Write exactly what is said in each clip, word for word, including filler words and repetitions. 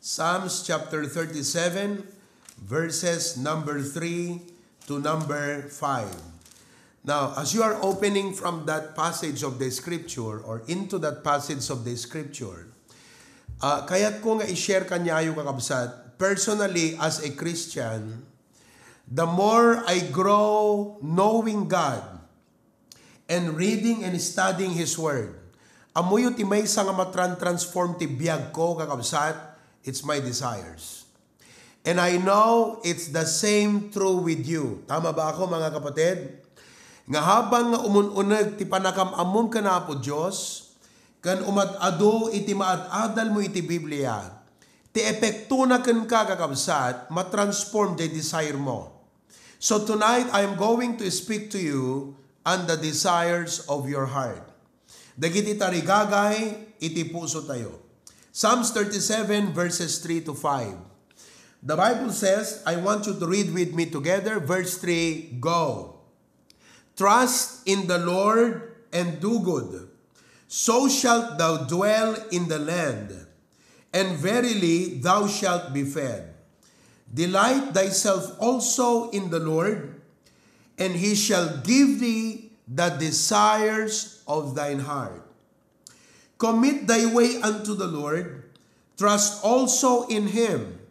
Psalms chapter thirty-seven, verses number three to number five. Now, as you are opening from that passage of the scripture or into that passage of the scripture, ah, kayat ko nga i-share kaniayo, kakabsat, personally, as a Christian, the more I grow knowing God and reading and studying His Word, ammoyo ti maysa nga matran-transform ti biag ko, kakabsat, it's my desires. And I know it's the same true with you. Tama ba ako, mga kapatid? Nga habang nga umun-uneg ti panakam-ammom ken Apo Dios, ken umad-adu iti maad-adalmo iti Biblia, ti epektona kenka, kakabsat, matransform jay desire mo. So tonight, I am going to speak to you on the desires of your heart. Dagiti tarigagay iti pusotayo. Psalms thirty-seven, verses three to five. The Bible says, I want you to read with me together. Verse three, go. "Trust in the Lord and do good. So shalt thou dwell in the land, and verily thou shalt be fed. Delight thyself also in the Lord, and he shall give thee the desires of thine heart. Commit thy way unto the Lord, trust also in him,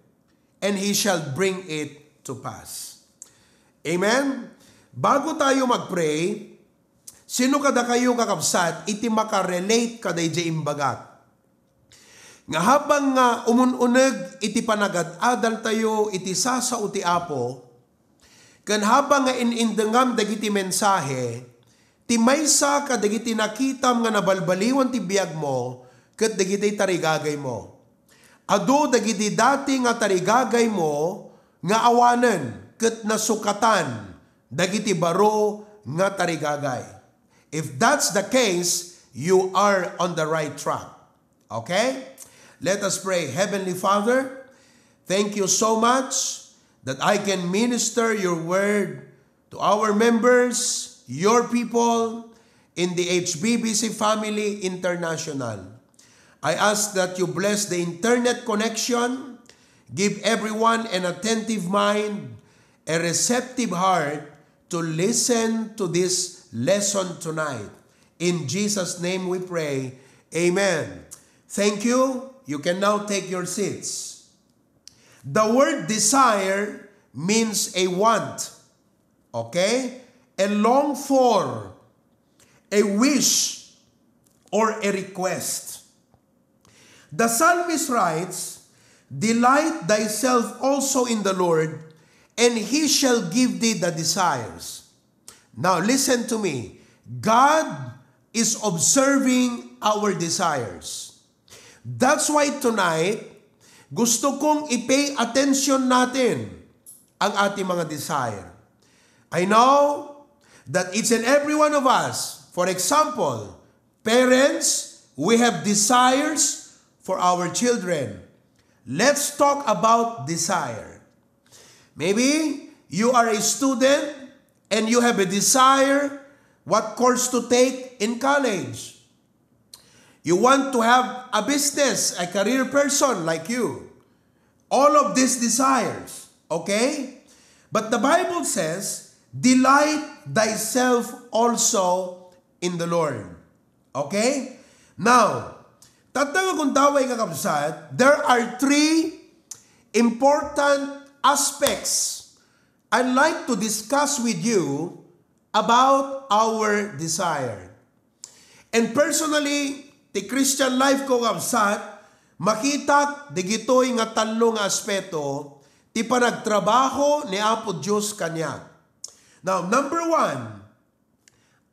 and he shall bring it to pass." Amen? Bago tayo mag-pray, sino kadakayo, kakabsat, iti makarelate kadaydi imbagak? Nga habang nga umun-uneg iti panagad-adaltayo iti sasao ti Apo, ken habang nga in-indengam dagiti mensahe, ti maysa kadagiti nakitam nga nabalbaliwan ti biagmo ket dagiti tarigagaymo. Adu dagiti dati nga tarigagaymo nga awanen ket nasukatan dagiti baro nga tarigagay. If that's the case, you are on the right track. Okay? Let us pray. Heavenly Father, thank you so much that I can minister your word to our members, your people in the H B B C Family International. I ask that you bless the internet connection, give everyone an attentive mind, a receptive heart to listen to this lesson tonight. In Jesus' name we pray. Amen. Thank you. You can now take your seats. The word desire means a want, okay? A long for, a wish, or a request. The psalmist writes, "Delight thyself also in the Lord, and he shall give thee the desires." Now listen to me. God is observing our desires. That's why tonight, gusto kong i-pay attention natin ang ating mga desire. I know that each and every one of us, for example, parents, we have desires for our children. Let's talk about desire. Maybe you are a student and you have a desire what course to take in college. You want to have a business, a career person like you. All of these desires, okay? But the Bible says, "Delight thyself also in the Lord." Okay? Now, tatta nga gundaway nga kabsat, there are three important aspects I'd like to discuss with you about our desire. And personally, ti Christian life ko, kabsat, makitak digitoy nga tallo nga aspeto ti panagtrabaho ni Apo Dios kaniak. Now, number one,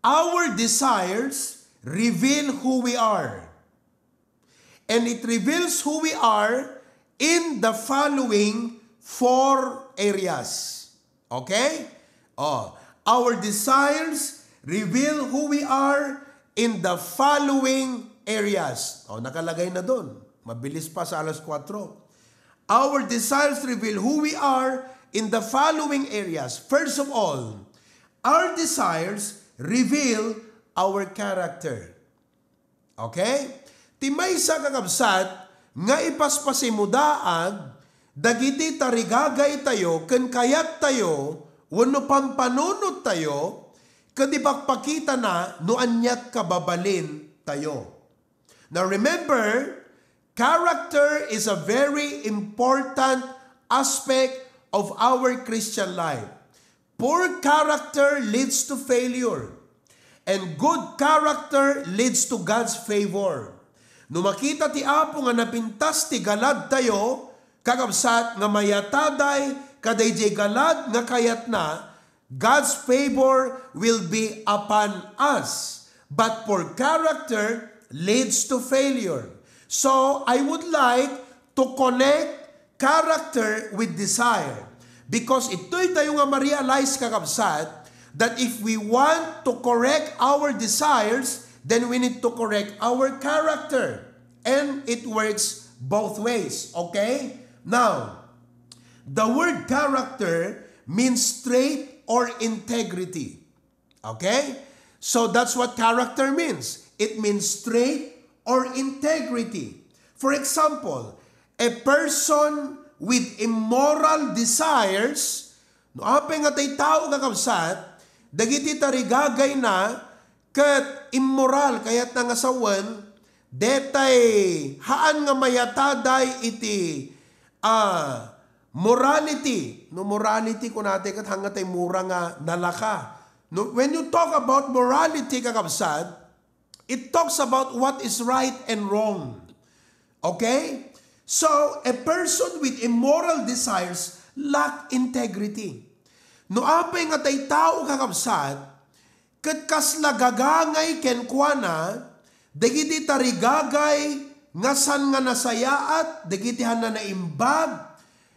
our desires reveal who we are. And it reveals who we are in the following four areas. Okay? Oh, our desires reveal who we are in the following areas. Oh, nakalagay na doon. Mabilis pa sa alas kuwatro. Our desires reveal who we are in the following areas. First of all, our desires reveal our character. Okay? Ti maysa, kakabsat, nga ipaspasimudaag dagiti tarigagaytayo ken kayattayo wenno pampanunottayo ket ipakpakitana no aniat kababalintayo. Now remember, character is a very important aspect of our Christian life. Poor character leads to failure, and good character leads to God's favor. No makita ti Apo nga napintas ti galadtayo, kakabsat, nga mayataday kadaydiay galad nga kayatna, God's favor will be upon us. But poor character leads to failure. So, I would like to connect character with desire. Because itoy tayo nga ma-realize, kakabsat, that if we want to correct our desires, then we need to correct our character. And it works both ways, okay? Now, the word character means trait or integrity. Okay? So that's what character means. It means trait or integrity. For example, a person with immoral desires, no apay nga tay tao, kakabsat, dagiti tarigagayna ket immoral, kayatna nga sawen, detay haan nga mayataday iti, ah, morality. No morality, kunatay ket haan nga tay mura nga nalaka. No, when you talk about morality, kakabsat, it talks about what is right and wrong. Okay? So, a person with immoral desires lack integrity. No apay nga tay tao, kakabsat, ket kasla gagangay kenkuana dagiti tarigagay nga saan nga nasayaat, dagiti haan nga naimbag,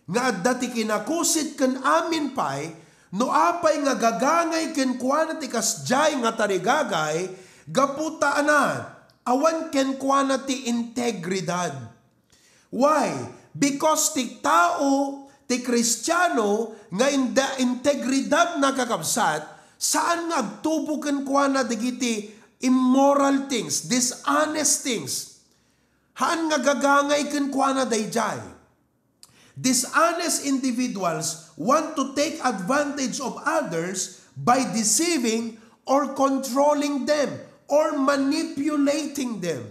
nga adda ti kinakusit ken amin pay, no apay nga gagangay kenkuana ti kasdiay nga tarigagay, gapu ta ania, awan kenkuana ti integridad. Why? Because ti tao, ti Kristiano nga inda integridadna, kakabsat, saan nga agtubo kenkuana dagiti immoral things, dishonest things. Haan nga gagangay kenkuana daydiay. Dishonest individuals want to take advantage of others by deceiving or controlling them or manipulating them.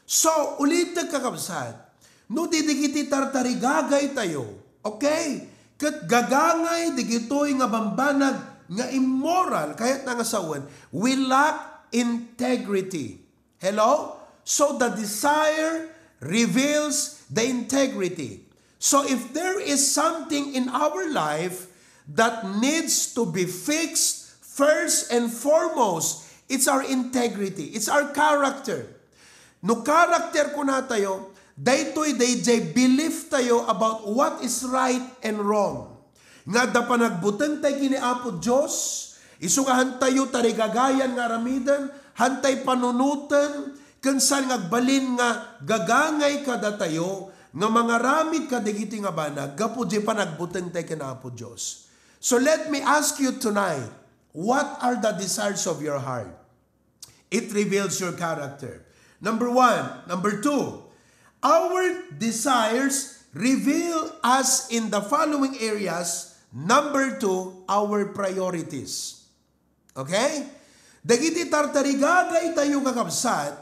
So, ulitek, kakabsat, no di dagiti tartarigagaytayo, okay? Ket gagangay dagitoy nga bambanag nga immoral, kayatna nga sawen, we lack integrity. Hello? So the desire reveals the integrity. So if there is something in our life that needs to be fixed, first and foremost, it's our integrity, it's our character. No character kunatayo, daytoy daydiay belief tayo about what is right and wrong. Nga adda panagbuteng tay ken ni Apo Dios, isu nga haantayo tarigagayan nga aramiden, haantay panunoten, ken saan nga agbalin nga gagangay kadatayo nga mangaramid kadagiti nga banag gapu diay panagbuteng tay ken Apo Dios. So let me ask you tonight, what are the desires of your heart? It reveals your character. Number one. Number two, our desires reveal us in the following areas. Number two, our priorities. Okay? Dagiti tartarigagaytayo, kakabsat,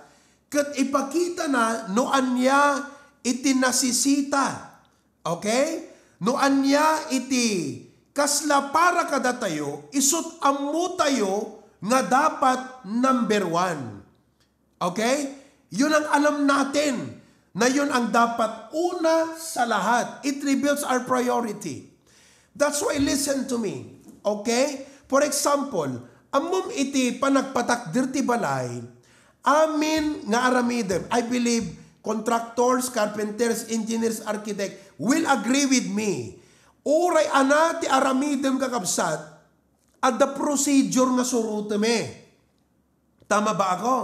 ket ipakitana no ania iti nasisita. Okay? No ania iti kasla para kadatayo, isut' ammotayo nga dapat number one. Okay? Yun ang alam natin na yun ang dapat una sa lahat. It reveals our priority. That's why, listen to me. Okay? For example, ammom iti panagpatakder ti balay, amin nga aramidem, I believe, contractors, carpenters, engineers, architect will agree with me. Uray ania ti aramidem, kakabsat, adda procedure nga surotem eh. Tama ba ako?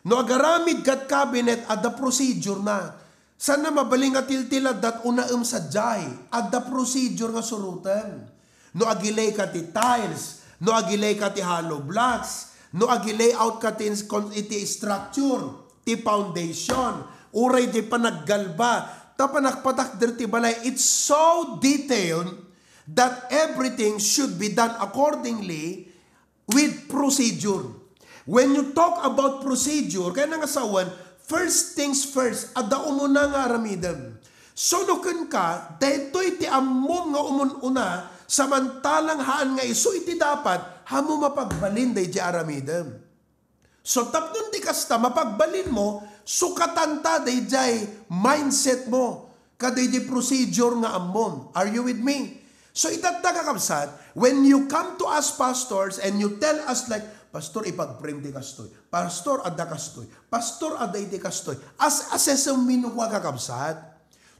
No agaramid kad cabinet, adda procedure na. Saan na mabalin nga tiltiladda unaem sadiay? Adda procedure nga suroten. No agilay ka ti tiles, no agilay ka ti hollow blocks, no agilayout ka ti ins-, kon-, iti structure, ti foundation, Uray di panaggalba, ta panagpatakder ti balay, it's so detailed that everything should be done accordingly with procedure. When you talk about procedure, kaya nga sawen, first things first, adda umuna nga aramidem. So no kenka, daytoy ti ammom nga umun-una, samantalang haan nga isu iti dapat, haanmo mapagbalin daydi aramidem. So tapno di kasta, mapagbalinmo, sukatanta daydiay mindsetmo, kadaydi procedure nga ammom. Are you with me? So itatta, kakabsat, when you come to us pastors and you tell us like, "Pastor, ipagprim ti kastoy. Pastor, adda kastoy. Pastor, adda iti kastoy." As-assessem mi no kua, kakabsat.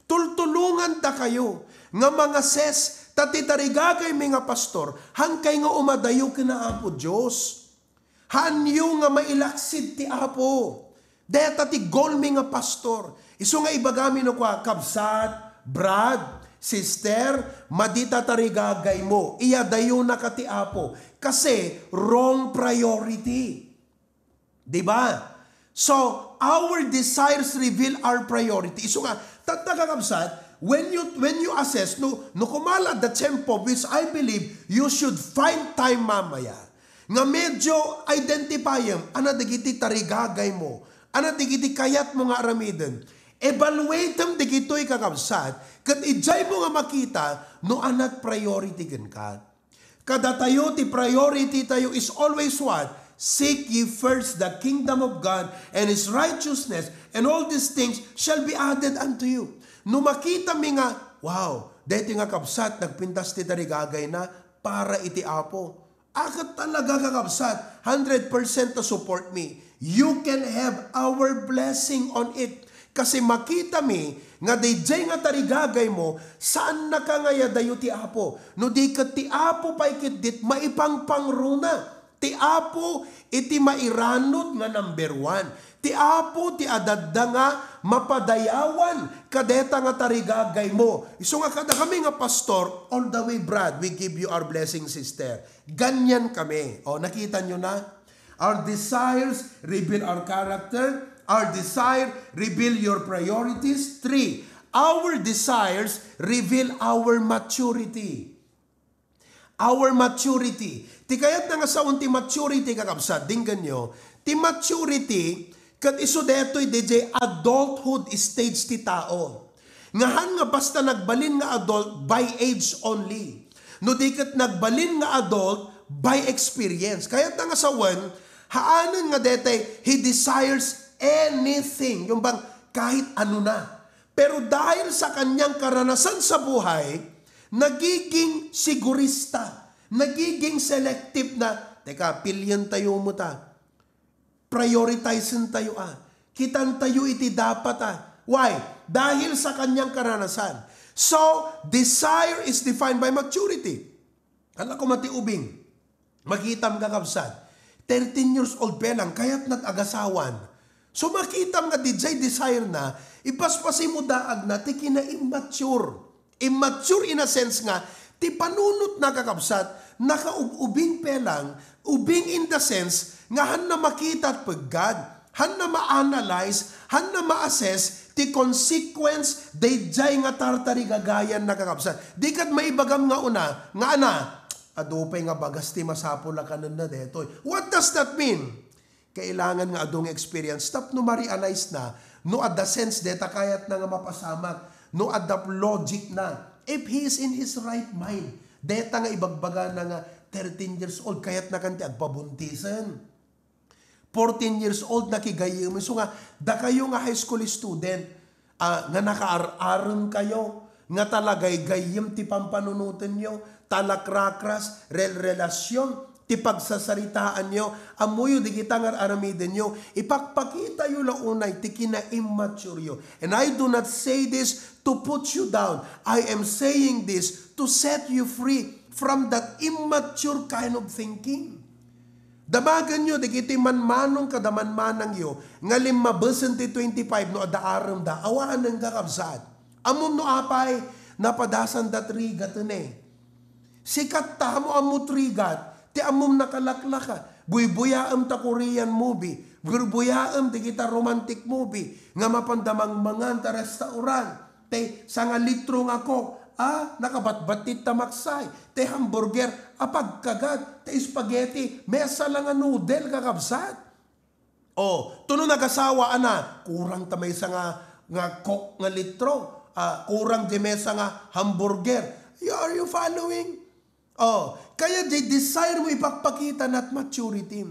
Tultulongandakayo nga mangases, ta ti tarigagaymi nga pastor, haankay nga umadayo ken Apo Dios. Haanyo nga mailaksid ti Apo. Deta ti goal mi nga pastor. Isu nga ibagami no kua, "Kabsat, brad, sister, madi ta tarigagaymo. Iyadayonaka ti Apo." Kasi wrong priority. Di ba? So, our desires reveal our priority. Isu nga, tatta, kakabsat, when you, when you assess, no, no kumala the tempo, which I believe you should find time mamaya, nga medyo identifyem, ano dagiti tarigagaymo, ano dagiti kayatmo nga aramiden. Evaluatem dagitoy, kakabsat, ket idiaymo nga makita no anat priority kenka. Kadatayo, ti priority tayo is always what? "Seek ye first the kingdom of God and His righteousness, and all these things shall be added unto you." No makita mi nga, "Wow, daytoy nga kabsat, nagpintas ti tarigagayna para iti Apo." Akat talaga, kakabsat, hundred percent to support me. You can have our blessing on it. Kasi makita mi nga daydiay nga tarigagaymo, saannaka nga iyadayo ti Apo. No di ket ti Apo pay ketdit maipangpangruna. Ti Apo iti mairanod nga number one. Ti Apo ti adda nga mapadayawan kadeta nga tarigagaymo. Isu nga kadakami nga pastor, all the way, brad, we give you our blessing, sister. Ganyan kami. O, nakita nyo na? Our desires reveal our character. Our desire reveal your priorities. Three, our desires reveal our maturity. Our maturity. Ti kayatna nga sawen ti maturity, kakabsat, denggenyo. Ti maturity, ket isu daytoy daydiay adulthood stage ti tao. Nga haan nga basta nagbalin nga adult by age only. No di ket nagbalin nga adult by experience. Kayatna nga sawen, haanen nga daytoy, he desires anything. Yung bang kahit ano na. Pero dahil sa kanyang karanasan sa buhay, nagiging sigurista, nagiging selective na, "Teka, pilientayo met, ah. Prioritizeentayo, ah. Kitantayo iti dapat, ah." Why? Dahil sa kanyang karanasan. So, desire is defined by maturity. Hala, koma ti ubing. Makitam, kakabsat. Thirteen years old pa lang, kayatna ti agasawan. So, makitam nga daydiay desire na, ipaspasimo daag na ti kina-immature. Immature in a sense nga, ti panunot na, kakabsat, nakaub-ubing pa lang, ubing in the sense nga haan na makita ti peggad. Haan na ma-analyze, haan na ma-assess ti consequence daydiay nga tartarigagayan na, kakabsat. Di ket maibagam nga una, nga ana, "Adu pay nga bagas ti masapul a kanenna daytoy." What does that mean? Kailangan nga adu nga experience tapno ma-realize na no adda sense dayta kayatna nga mapasamak, no adda logic na. If he is in his right mind, dayta nga ibagbaga na nga thirteen years old, kayatna kan ti agpabuntisen. Fourteen years old, nakigayyem. Isu nga, dakayo nga high school student, ah, nga nakaar-arem kayo, nga talagaygayyem ti pampanunotenyo, talakrakras, rel-, relasyon, ti pagsasaritaanyo, ammoyo dagita nga ar-aramidenyo, ipakpakitayo la unay ti kina-immature-yo. And I do not say this to put you down. I am saying this to set you free from that immature kind of thinking. Damagenyo dagiti manmanong kada manmanangyo nga limmabesen ti twenty-five no adda aremda. Awanen, kakabsat. Ammom no apay, napadasanda ti rigat, ne. Sikatta, ammo, ammo ti rigat, ti ammom nakalaklaka. Buybuyaem ta Korean movie. Burbuyaem dagita romantic movie nga mapanda mangmangan ta restaurant. Tay sanga litro nga Coke, ah, nakabatbattit ta maksay. Tay hamburger, apagkagad. Tay spaghetti, maysa la nga noodle, kakabsat. O, tuno nagasawa, ana, kurang ta maysa nga, nga Coke nga litro. Ah, kurang di maysa nga hamburger. You, are you following? O, kaya di desire mo ipakpakita not maturity.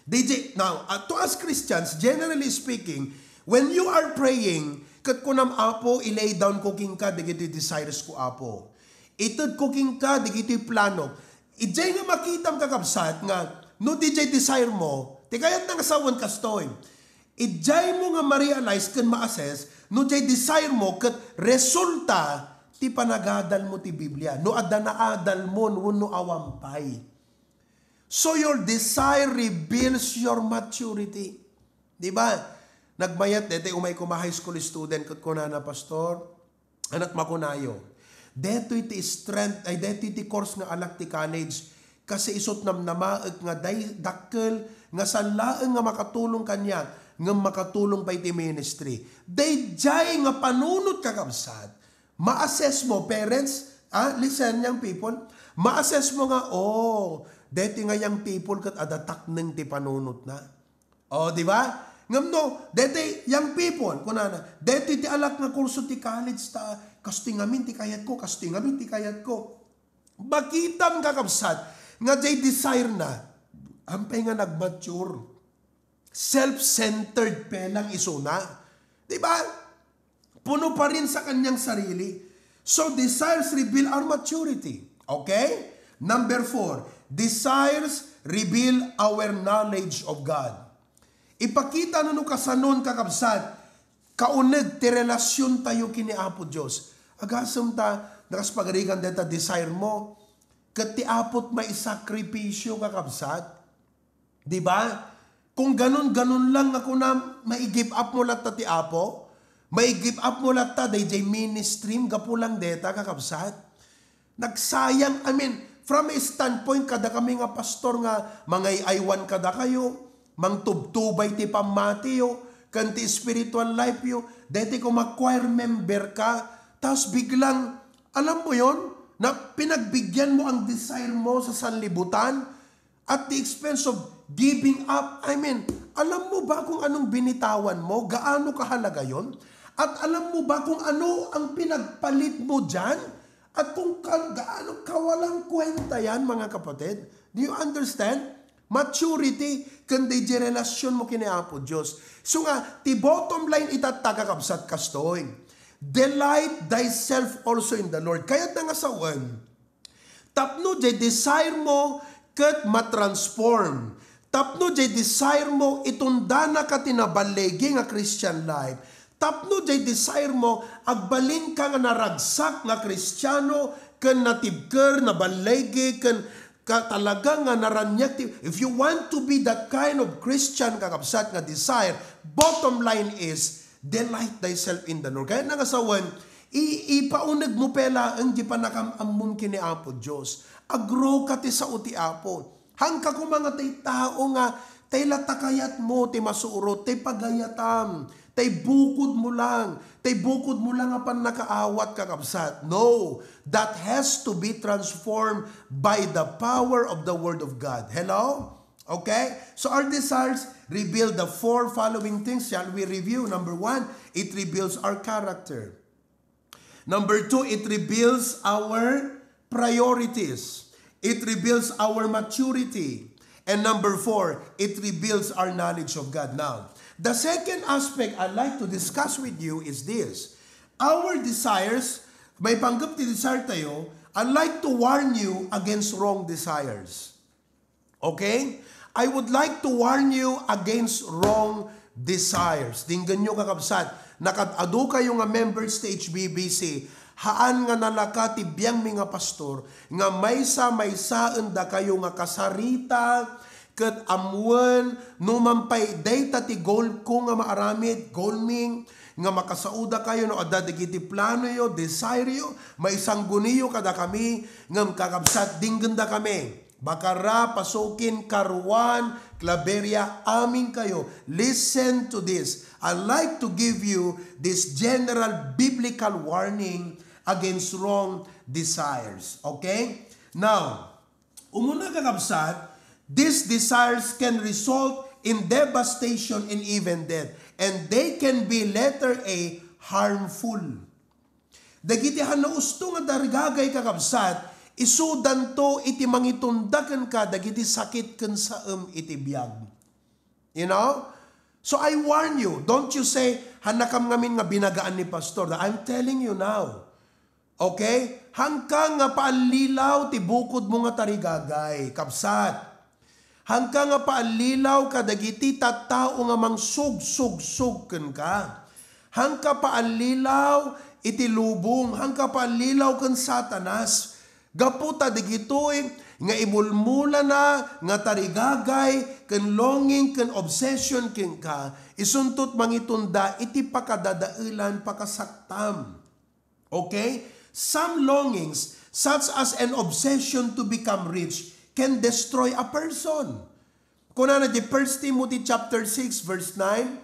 D J, now, uh, to us Christians, generally speaking, when you are praying, ket kunam, "Apo, i-lay down ko kenka dagiti desires ko, Apo. Ited ko kenka dagiti plano." Idiay nga makitam, kakabsat, nga no D J desire mo, ti kayat nga sawen kastoy. Idiay mo nga ma-realize ken ma-assess no diay desire mo ket resulta ti panagadal mo ti Biblia. No adda naadal mo wenno awan pay. So your desire reveals your maturity. Di ba? Nagmayat deti umay ko ma high school student ket kunana, "Pastor, anak makunayo. Detoy ti strength, ay detoy ti course nga alak ti college. Kasi isut namnamaek nga day dakkel nga saan laeng nga makatulong kaniak, ngem makatulong pay ti ministry." Daydiay nga panunot, kakabsat. Ma-assess mo, parents, ah, listen, young people. Ma-assess mo nga, "Oh, deti nga young people ket adda takneng ti panunotna." Oh, di ba? Ngem no, deti young people, kunana, "Deti ti alak nga kurso ti college ta, kastoy ngamin ti kayatko, kastoy ngamin ti kayatko." Makitam, kakabsat, nga diay desire na, ampay nga nagmature. Self-centered pa lang isuna. Di ba? Puno pa rin sa kanyang sarili. So, desires reveal our maturity. Okay? Number four, desires reveal our knowledge of God. Ipakita no, no kasanon, kakabsat, kauneg ti relasyon tayo kini Apo Dios. Agasem ta, nakas pagarigan deta desire mo, ket ti Apo't maisakripisyo, kakabsat. Di ba? Kung ganun-ganun lang nga kunam, mai-give up mo latta ti Apo? Mai-give up mo latta daydiay ministry gapu lang deta, kakabsat? Nagsayang, I mean, from a standpoint, kada kami nga pastor nga mangay-aywan kadakayo, mangtubtubay ti pammatiyo, ken ti spiritual life yo, deti koma choir member ka, tas biglang, alam mo yon, na pinagbigyan mo ang desire mo sa sanlibutan, at the expense of giving up. I mean, alam mo ba kung anong binitawan mo? Gaano kahalaga yon? At alam mo ba kung ano ang pinagpalit mo dyan? At kung ka, gaano kawalang kwenta yan, mga kapatid? Do you understand? Maturity, kundi di relasyon mo kini Apo Dios. So nga, ti bottom line itatta, kakabsat, kastoy. Delight thyself also in the Lord. Kayat na nga sawen, tapno jay desire mo ket matransform. Tapno jay desire mo itundana ka ti naballigi nga Christian life. Tapno jay desire mo agbalin ka nga naragsak nga Kristiano ken natibker, naballigi, ken ka, talaga nga naraniag ti, if you want to be that kind of Christian, kakabsat, nga desire, bottom line is, delight thyself in the Lord. Kayat na nga sawen, i-, ipauneg mo pay laeng ti pannakam-ammom ken ni Apo Dios. Agro ka ti sao ti Apo. Hangka koma nga tay tao nga, tay la ta kayat mo ti masurot, tay pagayatam, tay bukod mo lang, tay bukod mo lang a pannakaawat, kakabsat. No, that has to be transformed by the power of the Word of God. Hello? Okay? So our desires reveal the four following things. Shall we review? Number one, it reveals our character. Number two, it reveals our priorities. It reveals our maturity. And number four, it reveals our knowledge of God. Now, the second aspect I'd like to discuss with you is this. Our desires, maipanggep ti desire tayo, I'd like to warn you against wrong desires. Okay? I would like to warn you against wrong desires. Dinggenyo, kakabsat, nakad-adu kayo nga members ti H B B C, haan nga nalaka ti biangmi nga pastor, nga maysa-maysaen dakayo nga kasarita, ket ammoen, no man pay dayta ti goal ko nga maaramid, goal mi, nga makasaoda kayo no adda dagiti plano yo, desire yo, maisangguniyo kadakami, ngem kakabsat, dinggenda kami. Bacara, Pasukin, Caruan, Claveria, amin kayo. Listen to this. I like to give you this general biblical warning against wrong desires. Okay? Now, umuna, kakabsat, these desires can result in devastation and even death. And they can be, letter A, harmful. Dagiti han nausto nga tarigagay, kakabsat, isudanto iti mangitunda kenka dagiti sakit ken saem iti biag. You know? So I warn you, don't you say, "Hannakam ngamin nga binagaan ni pastor." I'm telling you now. Okay? Hanka nga paallilaw ti bukodmo nga tarigagay, kabsat. Hanka nga paallilaw kadagiti tattao nga mangsugsugsug kenka. Hanka paallilaw iti lubong, hanka paallilaw ken Satanas. Gapu ta dagitoy nga imulmulana nga tarigagay ken longing ken obsession kenka, isuntot mangitunda iti pakadadaelan, pakasaktam. Okay? Some longings, such as an obsession to become rich, can destroy a person. Kunana di First Timothy chapter six, verse nine,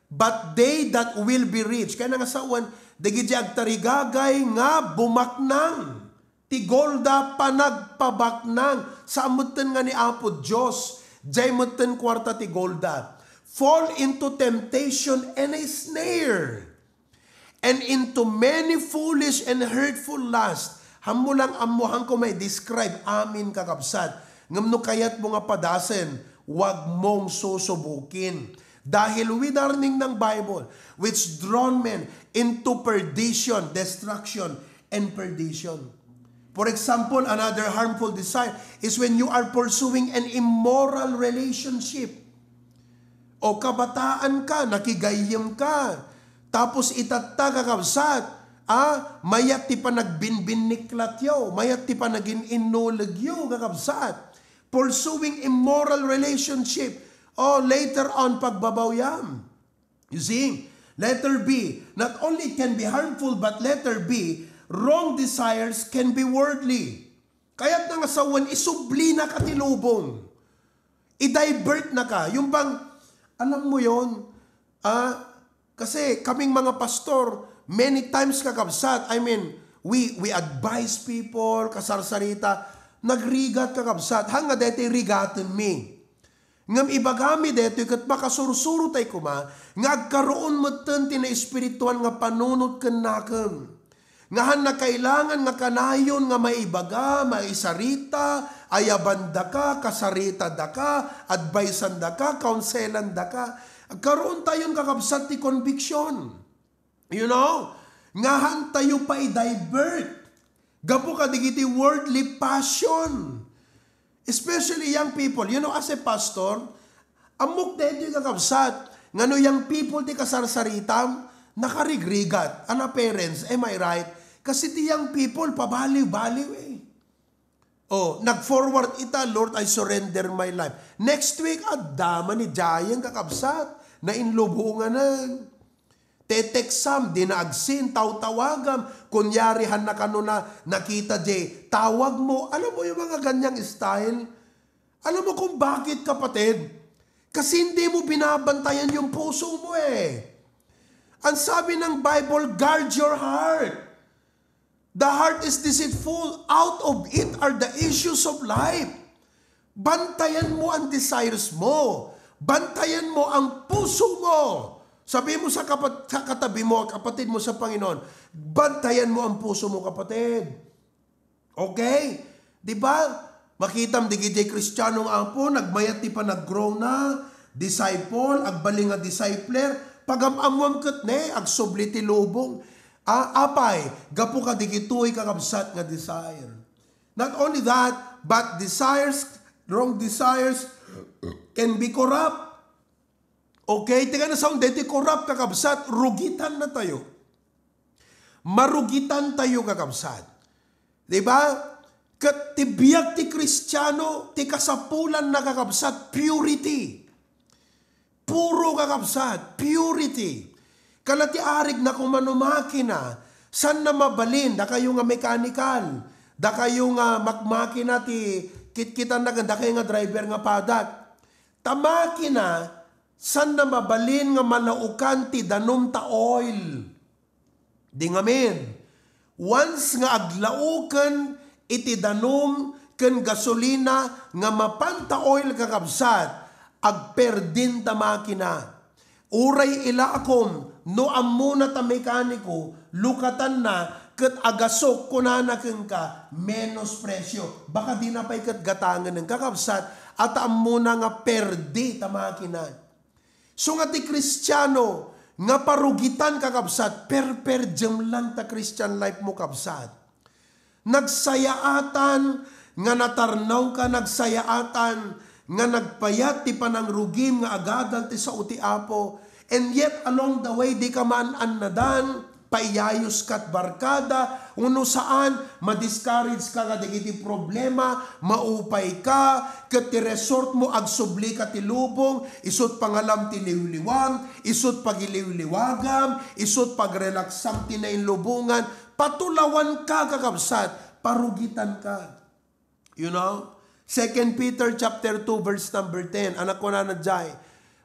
"But they that will be rich," kaya nga sawan, dagiti agtarigagay nga bumaknang. Ti golda, panagpabaknang. Saan metten nga ni Apo Dios, diay metten kuarta ti golda. "Fall into temptation and a snare, and into many foolish and hurtful lust." Hammo lang ammo, hanko may describe amin, kakabsat. Ngem no kayatmo nga padasen, wag mong susubukin. Dahil winarning ng Bible, "Which drawn men into perdition," destruction, "and perdition." For example, another harmful desire is when you are pursuing an immoral relationship. O kabataan ka, nakigayyem ka. Tapos itatta, kakabsat, ah, mayat ti panagbinbinniklatyo, mayat ti panagin-innulegyo, kakabsat. Pursuing immoral relationship. O later on, pagbabawyam. You see? Letter B, not only it can be harmful, but letter B, wrong desires can be worldly. Kayat na nga sawen, isublina ka ti lubong. I-divert na ka. Yung bang, alam mo yon, ah, kasi kaming mga pastor, many times, kakabsat, I mean, we, we advise people, kasarsarita, nagrigat, kakabsat, hanga deti rigaten mi. Ngem ibagami daytoy ket makasursurotay koma nga agkaroon metten ti naespirituan nga panunot kennakem. Nga han nakailangan nga kanayon nga maibaga, maisarita, ayabandaka, kasaritadaka, adviseandaka, counselandaka. Agkaroon tayon, kakabsat, ti conviction. You know? Nga han tayo pa i-divert. Gapu kadigiti worldly passion. Especially young people. You know, as a pastor, ammok daytoy, kakabsat, nga no young people ti kasarsaritam, nakarigrigat. Ano, parents, am I right? Kasi ti young people, pabaliw-baliw eh. Oh, nag-forward ita, "Lord, I surrender my life." Next week, adda man ni Jayeng, kakabsat, nainlubonganan. Teteksam, di na agsin, tawtawagam. Kunyari, han na kano na nakita, Jay, tawag mo. Alam mo yung mga ganyang style? Alam mo kung bakit, kapatid? Kasi hindi mo binabantayan yung puso mo eh. Ang sabi ng Bible, "Guard your heart." The heart is deceitful. Out of it are the issues of life. Bantayan mo ang desires mo. Bantayan mo ang puso mo. Sabi mo sa, kapat- sa katabi mo, kapatid mo sa Panginoon, bantayan mo ang puso mo, kapatid. Okay? Di ba? Makitam, digiti Kristiano nga apo, nagmayat ti panag-grow na, disciple, agbalin nga discipler, pagam-ammoam ket ne, agsubli ti lubong. Ah, apay, gapu kadigitoy, kakabsat, nga desire. Not only that, but desires, wrong desires can be corrupt. Okay? Ti kanasaon, deti corrupt, kakabsat, rugitan na tayo. Marugitan tayo, kakabsat. Di ba? Ket ti biag ti Kristiano, ti kasapulan na, kakabsat, purity. Puro, kakabsat, purity. Kala ti arig na kumano makina, san na mabalin, dakayo nga mechanical, dakayo nga makmakina ti, Kitkitanna ken dakay nga driver nga padak. Ta makina, saan na mabalin nga malaukan ti danum ta oil. Di ngamin, once nga aglauken iti danum ken gasolina nga mapan ta oil, kakabsat, agperdin ta makina. Uray ilakom, no ammona ta mekaniko, lukatanna, ket agasok, kunana kenka, menos presyo. Baka di na pay ket gatangen, kakabsat, a ta ammona nga perdi ta makina. So nga ti Kristiano nga parugitan, kakabsat, per per diem lang ta Christian life mo, kabsat. Nagsayaatan nga natarnawka, nagsayaatan nga nagpayat ti panangrugim nga agadal ti sao ti Apo. And yet, along the way, di ka maan-annadan, paiyayos kat barkada, uno saan, madiscourage ka kadagiti problema, maupay ka, ket ti resort mo, agsubli ka ti lubong, isut pangalam ti liwliwam, isut pagiliwliwagam, isut pagrelaksam ti nainlubongan, patulawan ka, kakabsat, parugitan ka. You know? Second Peter chapter two, verse number ten. Ano kunana diay?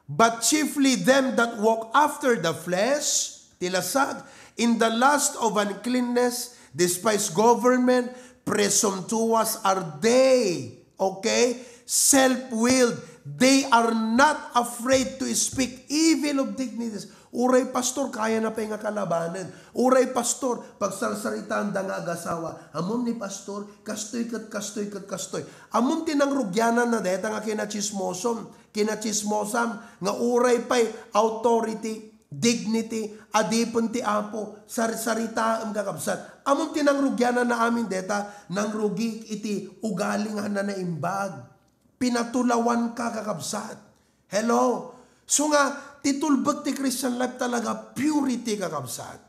"But chiefly them that walk after the flesh," ti lasag, "in the lust of uncleanness, despise government, presumptuous are they." Okay? "Self-willed. They are not afraid to speak evil of dignities." Uray, pastor, kaya na pay nga kalabanen. Uray, pastor, pagsarsaritaanda nga agasawa. Ammom ni pastor, kastoy ket kastoy ket kastoy. Ammom ti nangrugiananna dayta nga kinatsismosom, kinatsismosam, nga uray pay authority, dignity, adipen ti Apo, sarsaritaem, kakabsat. Ammom ti nangrugiananna amin dayta, nangrugi iti ugali nga naimbag. Pinatulawanka, kakabsat. Hello? So nga, ti tulbek ti Christian life talaga, purity, kakabsat.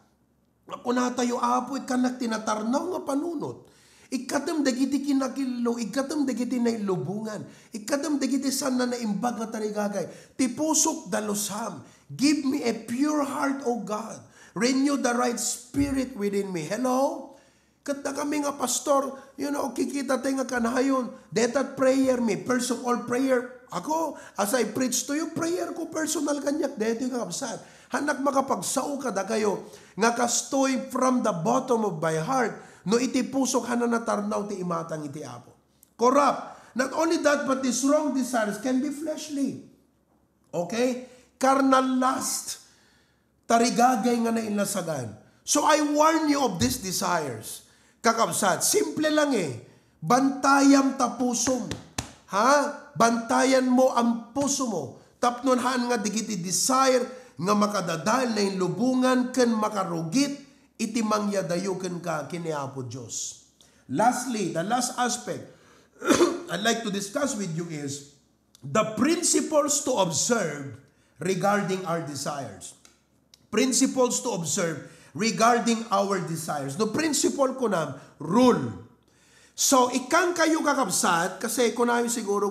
Nga kunatayo, "Apo, ikkanak ti natarnaw nga panunot. Ikkatem dagiti kinakillo, ikkatem dagiti nailubongan, ikkatem dagiti saan a naimbag nga tarigagay. Ti pusok dalusam. Give me a pure heart, O God. Renew the right spirit within me." Hello? Ket dakami nga pastor, you know, kikita tay nga kanayon, dayta prayer mi, first of all, prayer. Ako, as I preach to you, prayer ko personal kaniak, daytoy, kakabsat. Hannak makapagsao kadakayo nga kastoy from the bottom of my heart, no iti pusok, haanna natarnaw ti imatang iti Apo. Corrupt. Not only that, but these wrong desires can be fleshly. Okay? Carnal lust. Tarigagay nga nainlasagan. So I warn you of these desires. Kakabsat, simple lang eh. Bantayam ta pusom. Ha? Bantayan mo ang puso mo. Tapno haan nga dagiti desire nga makadadael, nainlubongan ken makarugit iti mangyadayo kenka ken ni Apo Dios. Lastly, the last aspect I'd like to discuss with you is the principles to observe regarding our desires. Principles to observe regarding our desires. No principle, kunam, rule. So, ikkan kayo, kakabsat, kasi kunayo siguro,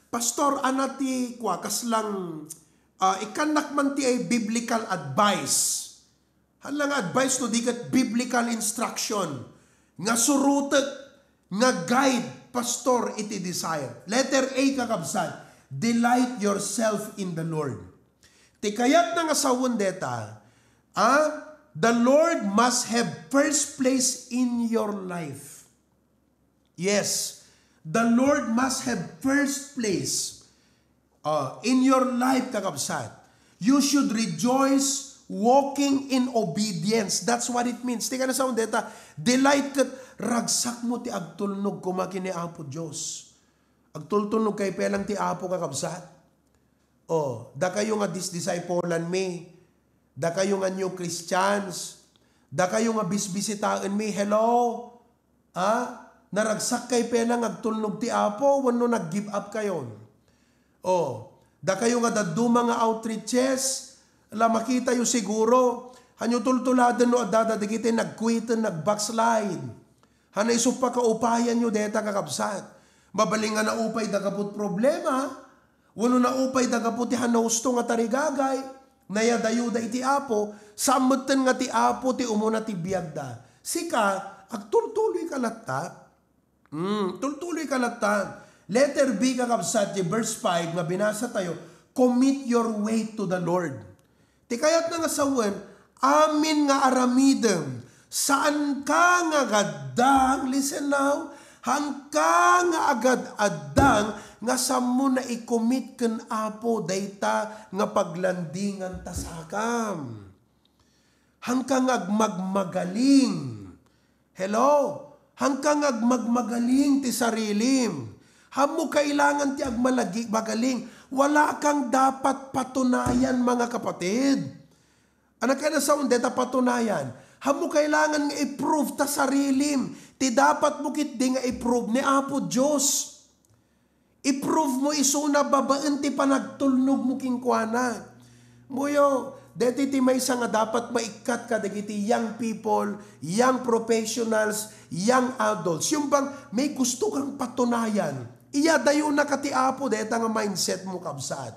"Pastor, ania ti kua, kaslang, ah, ikkannak man ti ay biblical advice." Haan lang nga advice no di ket biblical instruction nga surotek, nga guide, pastor, iti desire. Letter A, kakabsat, delight yourself in the Lord. Ti kayatna nga sawen dayta, ah, the Lord must have first place in your life. Yes, the Lord must have first place, uh, in your life, kakabsat. You should rejoice walking in obedience. That's what it means. Ti kanayon dayta, delight ket ragsak mo ti agtulnog koma ken ni Apo Dios. Agtultulnog kay pelang ti Apo, kakabsat. Oh, dakayo nga disdiscipulanmi, dakayo nga new Christians, dakayo nga bisbisitaenmi, hello? Ah, naragsak kay pelang agtulnog ti Apo wenno nag-give up kayon? Oh, dakayo nga dadduma nga outreaches, la makitayo siguro, hanyo tultuladen no adda dagiti nag-quit, nag-backslide. Haan isu pakaupayanyo dayta, kakabsat. Mabalin nga naupayda gapu ti problema, wenno naupayda gapu ti haan nahusto nga tarigagay, nayadayuda iti Apo, saan metten nga ti Apo ti umuna ti biagda. Sika, agtultuloy ka latta. Hmm, tultuloy ka latta. Letter B, kakabsat, di verse five nga binasa tayo, "Commit your way to the Lord." Ti kayatna nga sawen, amin nga aramidem, saan ka nga agaddang, listen now, hangka nga agad-addang nga sammo na i-commit ken Apo dayta nga paglandingan ta sakam. Hangka nga agmagmagaling. Hello? Hangka nga agmagmagaling ti sarilim. Hammo kailangan ti agmalagi-, magaling. Wala kang dapat patunayan, mga kapatid. Anak ka na sa unde ta patunayan. Hammo kailangan nga i-prove ta sarilim. Ti dapat mo ketdi nga i-prove ni Apo Dios. I-prove mo isuna babaen ti panagtulnog mo kenkuana. Muyo, deti ti maysa nga dapat maikkat kadagiti young people, young professionals, young adults. Yung bang may gusto kang patunayan, iyadayo na ka ti Apo, deta nga mindset mo, kabsat.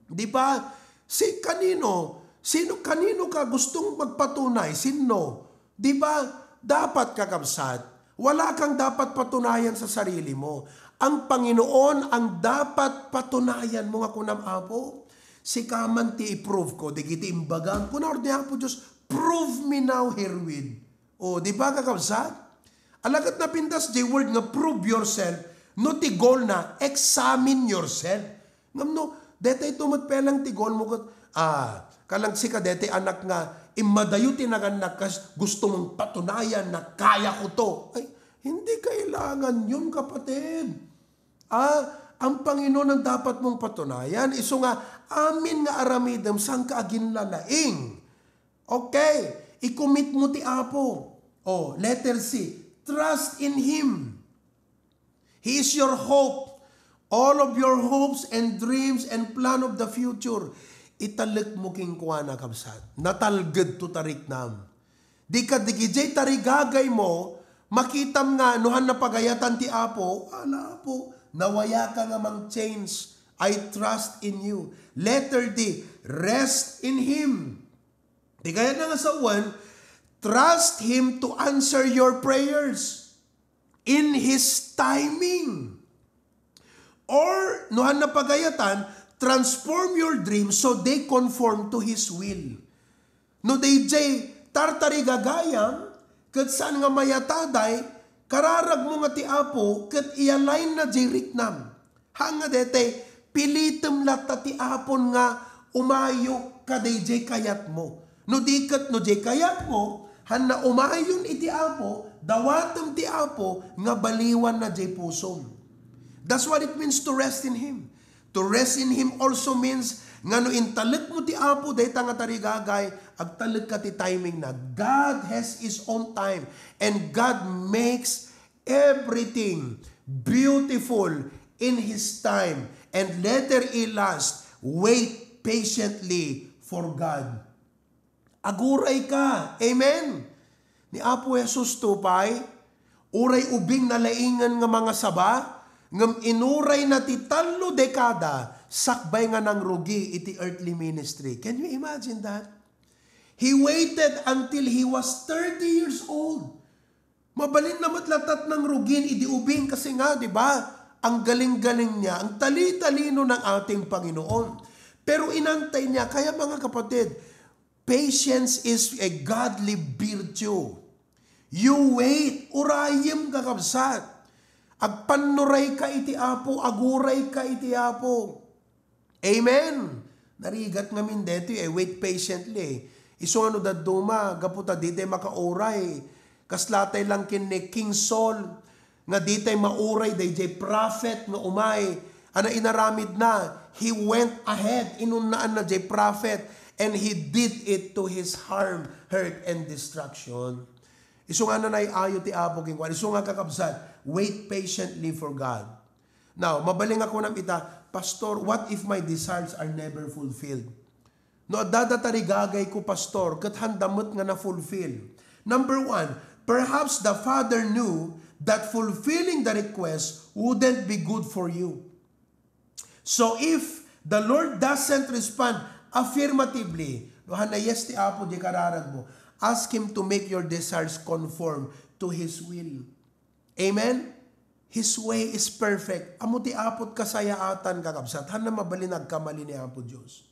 Di ba? Si kanino? Sino, kanino ka gustong magpatunay? Sino? Di ba? Dapat, kakabsat, wala kang dapat patunayan sa sarili mo. Ang Panginoon ang dapat patunayan mo nga kunam, "Apo, sika man ti i-prove ko, digiti imbagam." Kuna ni Apo Dios, "Prove me now herewith." O, di ba, kakabsat? Alagad napintas di word nga "prove yourself," no ti goal na, "Examine yourself." Ngem no, detay to met pelang ti goal mo ket, ah, kalang sika detay anak nga immadayo ti nagannak kas gusto mong patunayan na kaya ko to. Ay, hindi kailangan yun, kapatid. Ah, ang Panginoon ang dapat mong patunayan. Isu nga, amin nga aramidem, saan ka aginlalaing? Okay, i-commit mo ti Apo. Oh, letter C, trust in Him. He is your hope. All of your hopes and dreams and plan of the future, italek mo kenkuana, kabsat. Natalged to tariknam. Di ka digidiay tarigagay mo, makitam nga no han napagayatan ti Apo, ala, Apo, nawaya ka nga mang-change. I trust in you. Letter D, rest in Him. Di kaya na nga sawan, trust Him to answer your prayers in His timing. Or, no han napagayatan, transform your dreams so they conform to His will. No dayjay tartarigagayam, ket saan nga mayataday, kararag mo nga ti Apo, ket i-align na jay riknam. Haan nga detay, pilitem latta ti Apon nga umayo kadayjay kayatmo. No di ket no jay kayatmo, hanna umayon iti Apo, dawatem ti Apo nga baliwanna jay pusom. That's what it means to rest in Him. To rest in Him also means nga no intalekmo ti Apo dayta nga tarigagay, agtalekka ti timing na. God has His own time, and God makes everything beautiful in His time. And letter E last, wait patiently for God. Aguray ka. Amen. Ni Apo Jesus to pay, uray ubing nalaingan nga mangasaba, ngem inuray na ti tallo dekada sakbay nga nangrugi iti earthly ministry. Can you imagine that? He waited until he was thirty years old. Mabalin na met latta ti nangrugin idi ubing kasi nga, di ba? Ang galing-galing niya, ang tali-talino ng ating Panginoon. Pero inantay niya, kaya mga kapatid, patience is a godly virtue. You wait, urayem, kakabsat. Agpannuray ka iti Apo, aguray ka iti Apo. Amen. Narigat ngamin detoy, eh, wait patiently. Isu nga no dadduma, gapu ta ditay makauray. Kaslatay lang ken ni King Saul, nga ditay mauray dayjay prophet nga umay. Ana inaramid na, he went ahead, inunnaan na jay prophet, and he did it to his harm, hurt, and destruction. Isu nga nanay-ayo ti Apo kenkuana. Isu nga kakabsat, wait patiently for God. Now, mabalin nga kunam ita, "Pastor, what if my desires are never fulfilled?" No, adda tarigagay ko, Pastor, ket handa met nga na-fulfill. Number one, perhaps the Father knew that fulfilling the request wouldn't be good for you. So if the Lord doesn't respond affirmatively, no, hanna yes ti Apo di kararag mo, ask Him to make your desires conform to His will. Amen? His way is perfect. Ammo ti Apo ti kasayaatan, kakabsat. Haanna mabalin agkamali ni Apo Dios.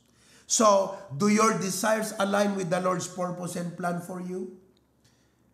So, do your desires align with the Lord's purpose and plan for you?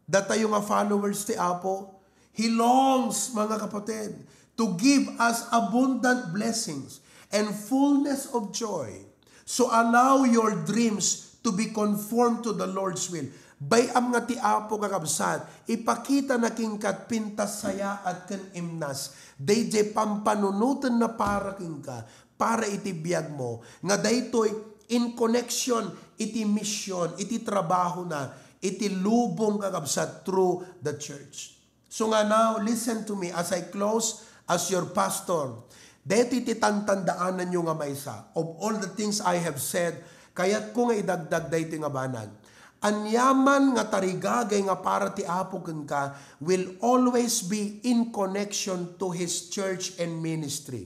Datayo nga followers ti Apo, He longs, mga kapatid, to give us abundant blessings and fullness of joy. So allow your dreams to be conformed to the Lord's will. Bay-am nga ti Apo, kakabsat, ipakitana kenka ti pintas sayaat ken imnas daydiay pampanunotenna para kenka, para iti biagmo, nga daytoy in connection iti mission, iti trabahona, iti lubong, kakabsat, through the church. So nga now, listen to me as I close as your pastor. Daytoy ti tantandaananyo nga maysa. Of all the things I have said, kayatko nga idagdag daytoy nga banag. Aniaman nga tarigagay nga para ti Apo kenka will always be in connection to His church and ministry.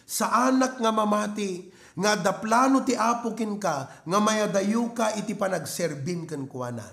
Saanak nga mamati nga adda plano ti Apo kenka nga mayadayoka iti panagserbim kenkuana.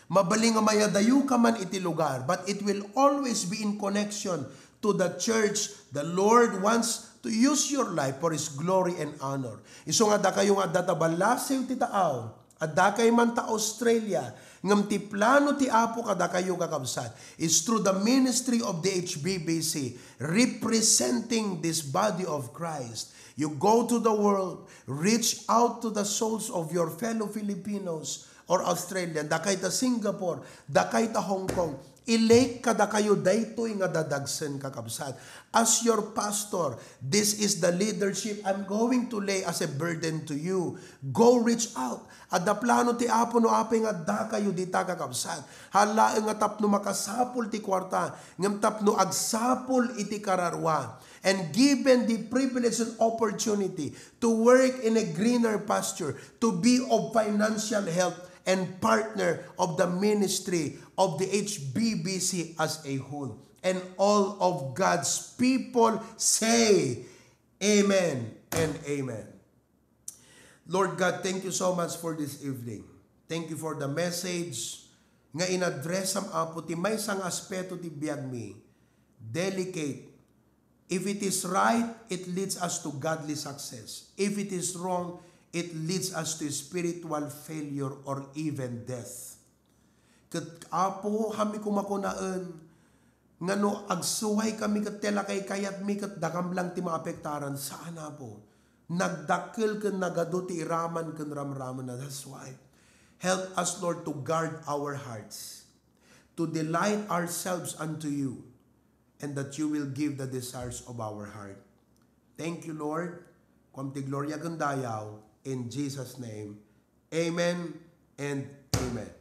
Mabalin nga mayadayoka man iti lugar, but it will always be in connection to the church. The Lord wants to use your life for His glory and honor. Isu nga dakayo nga adda ta ballasiw ti taaw, addakay man ta Australia, ngem ti plano ti Apo kadakayo, kakabsat, is through the ministry of the H B B C, representing this body of Christ. You go to the world, reach out to the souls of your fellow Filipinos or Australian, dakay ta Singapore, dakay ta Hong Kong, ilay kadakayo daytoy nga dadagsen, kakabsat. As your pastor, this is the leadership I'm going to lay as a burden to you. Go reach out. Adda plano ti Apo no apay nga addakayo dita, kakabsat. Haan laeng nga tapno makasapul ti kuarta, ngem tapno agsapul iti kararua. And given the privilege and opportunity to work in a greener pasture, to be of financial help and partner of the ministry of the H B B C as a whole. And all of God's people say, Amen and amen. Lord God, thank you so much for this evening. Thank you for the message nga in-address-am, Apo, ti maysa nga aspeto ti biagmi. Delicate. If it is right, it leads us to godly success. If it is wrong, it leads us to spiritual failure or even death. Ket, Apo, haanmi koma kunaen nga no agsuwaykami ket ti lakay kayatmi ket dakam lang ti maapektaran. Saan, Apo. Nagdakkel ken nagadu ti iraman ken ramramanna. That's why. Help us, Lord, to guard our hearts, to delight ourselves unto you, and that you will give the desires of our heart. Thank you, Lord. Kuam ti gloria ken dayaw. In Jesus' name, amen and amen.